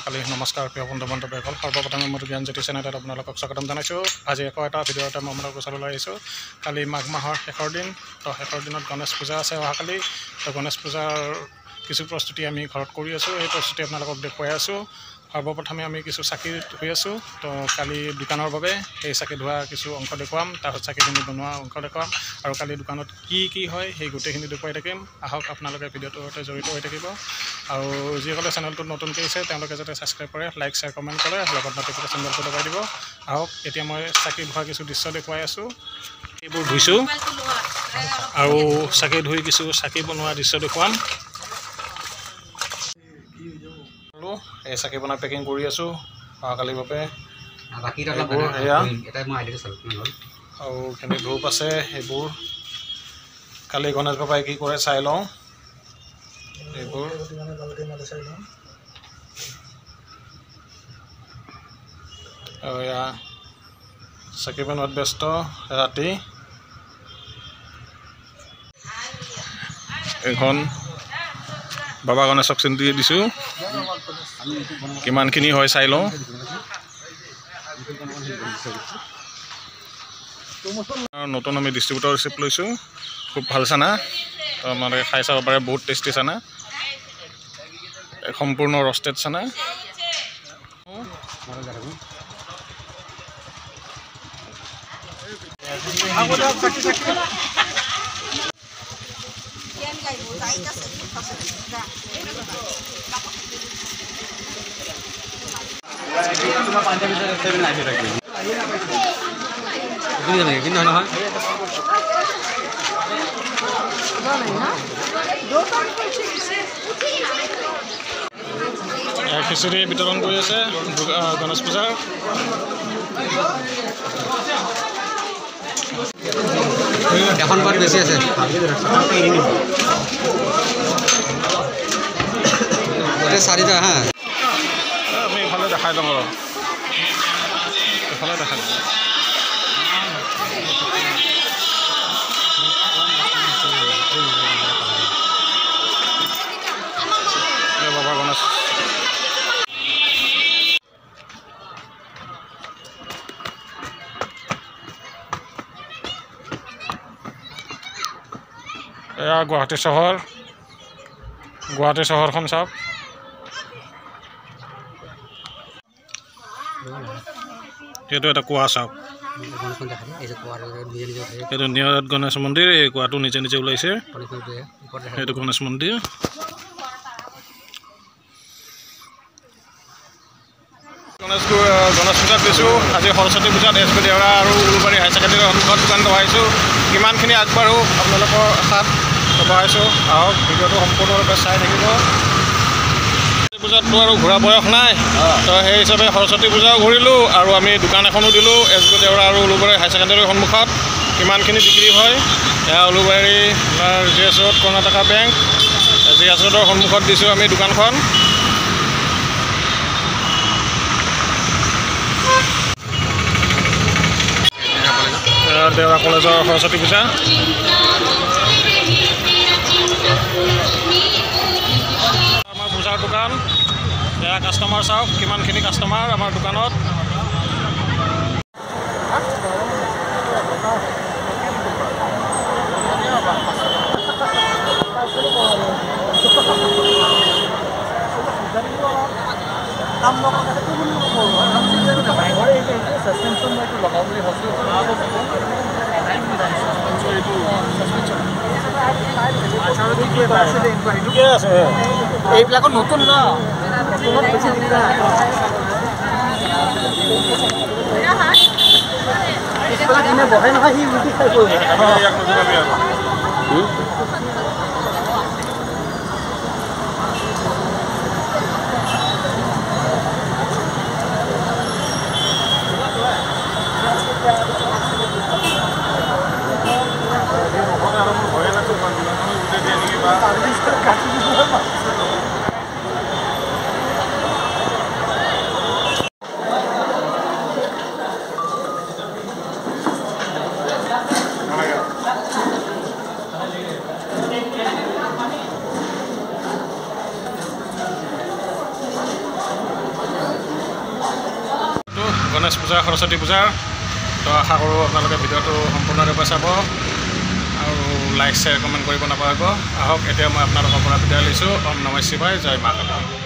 কালি নমস্কাৰ প্ৰিয় বন্ধু বান্ধৱীসকল, সৰ্বপ্ৰথমে মোৰ জ্ঞানজ্যোতি চেনেলত আপোনালোকক স্বাগতম জনাইছোঁ। আজি আকৌ এটা ভিডিঅ' এটা মই আপোনালোকৰ ওচৰলৈ আহিছোঁ। কালি মাঘ মাহৰ শেষৰ দিন, তো শেষৰ দিনত গণেশ পূজা আছে অহাকালি। তো গণেশ পূজাৰ কিছু প্ৰস্তুতি আমি ঘৰত কৰি আছোঁ, এই প্ৰস্তুতি আপোনালোকক দেখুৱাই আছোঁ। সৰ্বপ্ৰথমে আমি কিছু চাকি ধুই আছোঁ। তো কালি দোকানৰ বাবে সেই চাকি ধোৱা কিছু অংশ দেখুৱাম, তাৰপিছত চাকিখিনি বনোৱা অংশ দেখুৱাম, আৰু কালি দোকানত কি কি হয় সেই গোটেইখিনি দেখুৱাই থাকিম। আহক, আপোনালোকে ভিডিঅ'টোৰ সৈতে জড়িত হৈ থাকিব। আৰু যিসকলে চেনেলটোত নতুনকৈ আহিছে তেওঁলোকে যাতে ছাবস্ক্ৰাইব কৰে, লাইক শ্বেয়াৰ কমেণ্ট কৰে, লগত নটিফিকেশ্যন বেলটো দবাই দিব। আহক, এতিয়া মই চাকি ধোৱা কিছু দৃশ্য দেখুৱাই আছোঁ। এইবোৰ ধুইছোঁ আৰু চাকি ধুই কিছু চাকি বনোৱা দৃশ্য দেখুৱাম। এই চাকি বনাই পেকিং কৰি আছোঁ অহাকালিৰ বাবে। এয়া আৰু এইখিনি ধূপ আছে, সেইবোৰ কালি গণেশ বাবাই কি কৰে চাই লওঁ। এইবোৰ আৰু এয়া চাকি বনোৱাত ব্যস্ত ৰাতি। এইখন বাবা গণেশক চিন্তি দিছোঁ, কিমানখিনি হয় চাই লওঁ। নতুন আমি ডিষ্ট্ৰিবিউটৰ ৰিচিপ্ট লৈছোঁ, খুব ভাল চানা, তো আপোনালোকে খাই চাব পাৰে, বহুত টেষ্টি চানা, সম্পূৰ্ণ ৰষ্টেড চানা। খিচিৰি বিতৰণ কৰি আছে গণেশ পূজাৰ। এখন পাত বেছি আছে, চাৰিটা। হা, আমি ইফালে দেখাই লওঁ, আৰু ইফালে দেখাই লওঁ। বাবা গণেশ এয়া গুৱাহাটী চহৰ, গুৱাহাটী চহৰখন চাওক। সেইটো এটা কুঁৱা চাওক, সেইটো নিয়ৰত গণেশ মন্দিৰ। এই কুঁৱাটো নিজে নিজে ওলাইছে, সেইটো গণেশ মন্দিৰ। গণেশ পূজাত দিছোঁ আজি সৰস্বতী পূজাত এছ বি দেওৰা আৰু উলুবাৰী হায়াৰ ছেকেণ্ডেৰীৰ সন্মুখত দোকান বহাইছোঁ। কিমানখিনি আগবাঢ়ো আপোনালোকৰ আশাত বহাইছোঁ। আহক, ভিডিঅ'টো সম্পূৰ্ণৰূপে চাই থাকিব। পূজাততো আৰু ঘূৰা বয়স নাই, তো সেই হিচাপে সৰস্বতী পূজাও ঘূৰিলোঁ আৰু আমি দোকান এখনো দিলোঁ এছ বি দেওৰা আৰু উলুবাৰী হায়াৰ ছেকেণ্ডেৰীৰ সন্মুখত। কিমানখিনি বিক্ৰী হয়, এয়া উলুবাৰী আপোনাৰ G S road, Karnataka bank, G S ৰোডৰ সন্মুখত দিছোঁ আমি দোকানখন। দেওৰা কলেজৰ সৰস্বতী পূজা। আমাৰ পূজাৰ দোকান, এয়া কাষ্টমাৰ চাওক কিমানখিনি কাষ্টমাৰ আমাৰ দোকানত। এইবিলাকো নতুন ন, নতুনত বেছি দিগদাৰ। বহে নহয় সি উল্টি খাই পৰিব। গণেশ পূজা, সৰস্বতী পূজাৰ। তো আশা কৰোঁ আপোনালোকে ভিডিঅ'টো সম্পূৰ্ণৰূপে চাব আৰু লাইক, শ্বেয়াৰ, কমেণ্ট কৰিব নাপাহৰিব। আহক, এতিয়া মই আপোনালোকৰ পৰা বিদায় লৈছোঁ। ওম নমঃ শিৱায়, জয় মা কালী।